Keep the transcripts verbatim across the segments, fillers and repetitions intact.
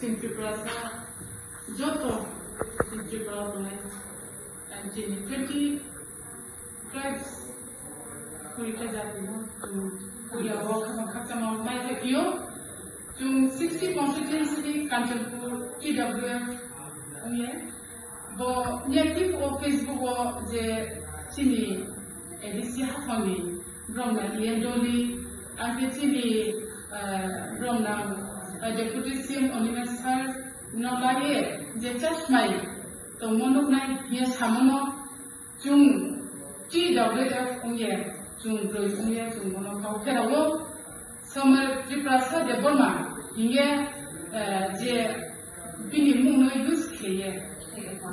Chini Tripura sa joto chini Tripura tongnai, chini twenty tribes, kuri ka jati no chung puila o khama khakchangma mai kha kio. Chung sixty constituency ni Kanchanpur T W F ongya. Bo nya tip o Facebook o je chini A D C haphangni bromna Ian Doli, angkhe chini, eh, bromna, eh, Deputy C M Animesh sir no laiye je chasmai tongmo nuknai hiya samono chung T W F ongya, chung broi ongya, chung bono kau pherao. Somar Tiprasa Debbarma hiye, eh, je bini mungno use kheye,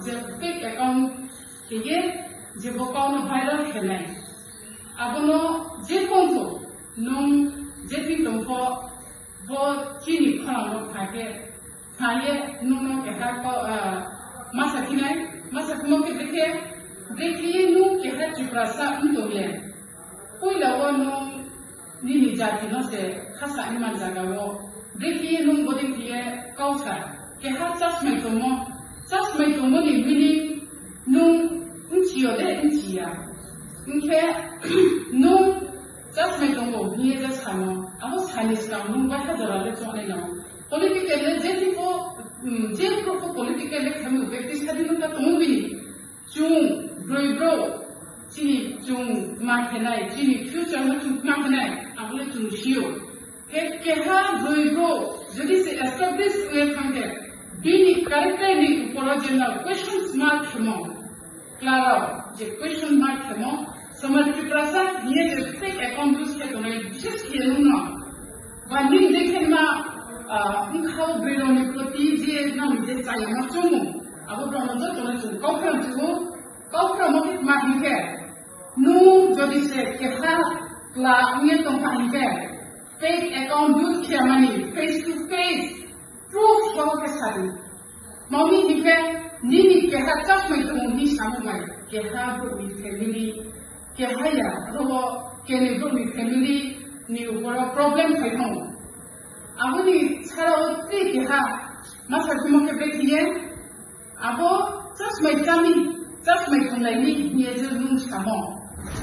je fake account kheye, je bo kauno viral khenai. Abono je tongkho, nung je tin tongkho, bo chini khorang no phai khe, phai ye nung no keha ko, ah, masa khinai, masa khimo khe brekhe, brekhe ye nung keha Tiprasa wng tong ye. Puila o nung nini jati no se khasa wng man jaga o, brekhe ye nung bodi khe ye kau sa, keha chasmai tongmo, chasmai tongmo ni meaning nung wngchiyo de wngchiya. Wngkhe nung chasmai tongo hiye je sano, abo sani swkang nung baisa jora le chongnai no. Political le je tipo, mm, je tipo political le khami bekti sadi nung ta tongo bini. Chung broi bro, chini chung ma khenai, chini future no chung ma khenai, abo le chung siyo. Ke-, keha broi bro, jodi se establish wngwi thangkhe, bini character ni uporo general questions mark khemo. Klaro, je question mark khemo, Somar Tiprasa hiye je fake account use khe tongnai, bishes khe nungno. Ba ning dekhe ma, ah, wngkha broi ni proti je nang je chaya ma chungo. Abo brao no joto no chung kau khram chungo, kau khram mo ma hinkhe. Nung jodi se keha kla wngye tongkha hinkhe, fake account use khemani face to face proof soho khe sadi. Mami hinkhe nini keha chasmai tongo hinwi samung bai, keha bokni family, keha ya rogo kene bokni family ni uporo problem khai tongo. Aboni sarao tei keha masa khimo khe brekhiye, abo chasmai chami, chasmai tonglaini hiye je nung samo.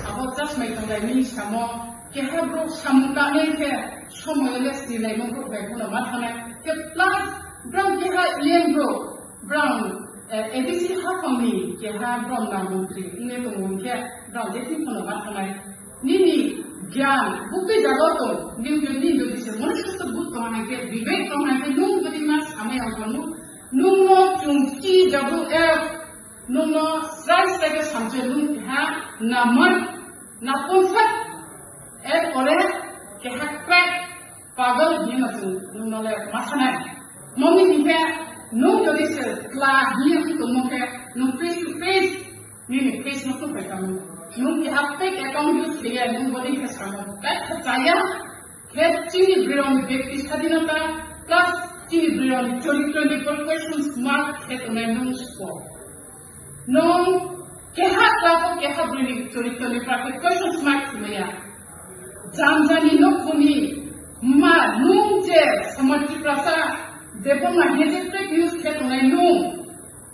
Abo chasmai tonglaini samo, keha bro samung tanai khe somoy le snilaimo bro bai bono ma thanai. Ke plus bro keha yen bro, bro, eh, A D C haphangni keha bro na mantri, ine tongmung khe bro je tin bono ma thanai. Nini gyan, bukti jaga tong, nini jodi se manusyotto budh tong hai khe, bibek tong hai khe, nung jodi ma samai ang tong, nung no chung T W F, nung no srai srai khe samse nung keha namar, naponsak, er pore keha crack, pagal hinwi no chung nung no le ma sanai. Mami hinkhe nung jodi se kla hinwi tongmo khe, nung face to face nini face no khum pai tamo. Nung keha fake account use khe ya, nung bodi khe samo. Kai kha chaya, khe chini broi ni bekti sadinata, plus chini broi ni choritro ni por question mark khe tongnai nung spo. Nung keha kla ko keha broi ni choritro ni por question mark khe ya. Jamjani no khuni ma nung je Somar Tiprasa Debbarma he je fake news khe tongnai nung.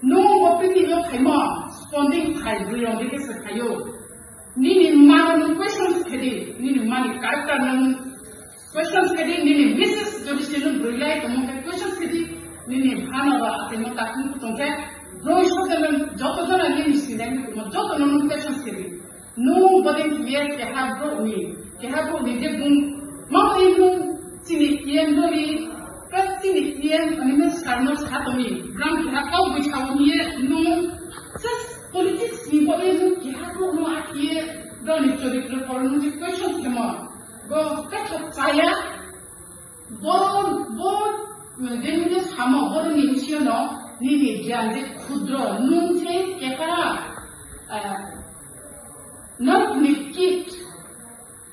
Nung bo piti yo phaimo, sponding phai broi rong dikhe se phaio. Nini mano nung questions khedi, nini mani character nung questions khedi, nini missus jodi se nung broi lai tongmo khe questions khedi, nini bhano ba atemo takung tong khe, broi sote nung joto jona nini sinai ni tongmo, joto nung questions khedi. Nung bodin khe keha brouh ni, keha brouh ni je bung, ma bai nung chini E M Doli, plus chini E M ani nung sar no sa tongni, brang keha kau bai sao ni nung, just politics ni bodin nung keha brouh no a khe, brang ni choritro por nung je question khemo, bo kha chaya, Bo, bo, jemon je samo, boroni bisingo no nini gyan je khudro, nung je keha, ah, narwkni kit,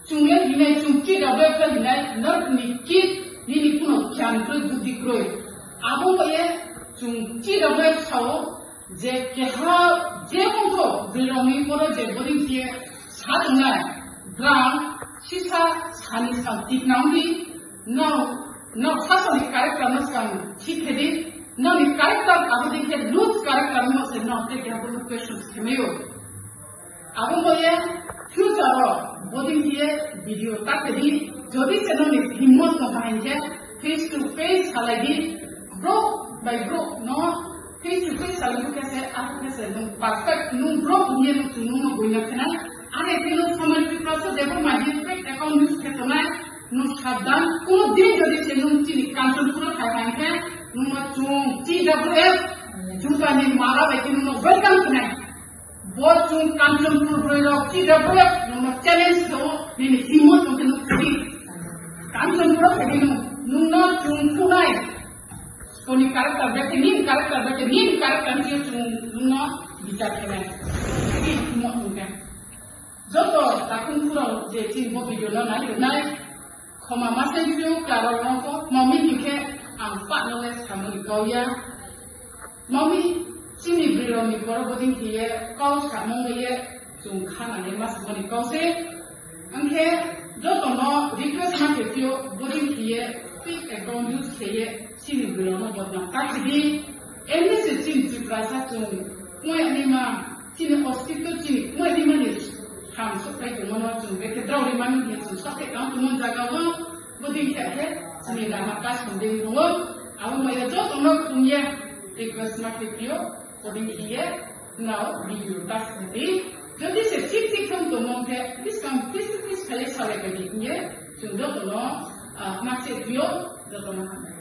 chwng le hinai, chwng kit abo ekta hinai, narwkni kit, nini kuno gyan kwrwi, budi kwrwi. Abo bai chwng kit abo ek sao, Je keha, je mungko bwrwirokni poro je bwrwi khe sa tongnai, brang sisa sani sa tikna wngwi no Nok sasoni character no swkang thik khe di, nokni character abo dei khe loose character no se nok tei khe abo no questions khe maio. Abo boya future o bodin khe video ta khe di, jodi se nokni himmot no bahai khe face to face salai di, bro by bro no face to face salai khe se, abo khe se nung perfect, nung bro hiye nung chunung no buina khena, ane khe nung samai khe prasa debo maji fake account use khe tonai, Nung sabdan, kuno din jodi se nung chini Kanchanpur o khai khai khe, nung no chung T W F juta ni mala bai khe nung no welcome khnai. Bo chung Kanchanpur broi rok T W F nung no challenge kho, nini himmat nung khe nung khudi. Kanchanpur o khudi nung, nung no chung khunai. Koni character bai khe, nini character bai khe, nini character ni chung nung no bichar khnai. Nini himmat nung khe. Joto takhum phurao je chini bo video no nai rwnai, khoma ma sai phio klarok rokho, mami hinkhe ang pah no le samani kau ya. Mami chini bwrwi rokni borok bodin khiye kau samung ye chung khanani ma samani kau se. Angkhe joto no request ma khe phio bodin khiye fake account use kheye chini bwrwi rokno bodnam ta khidi. Emni se chini Tiprasa chung kung ya ni ma Chini ostitto chini wngmani mani ham sokai tongmano chwng beke drao rimani hwnwi chwng sokai tong tongmani jaga o bodin khe khe chini lama ta songdeng tongo. Abo maya jotono khumya request ma khe phio bodin khe ye nao video ta songdi. Jodi se chik chik thang tongmo khe biskang please please khlai salai kadi hwnwi chwng jotono, ah, ma khe phio jotono hambai.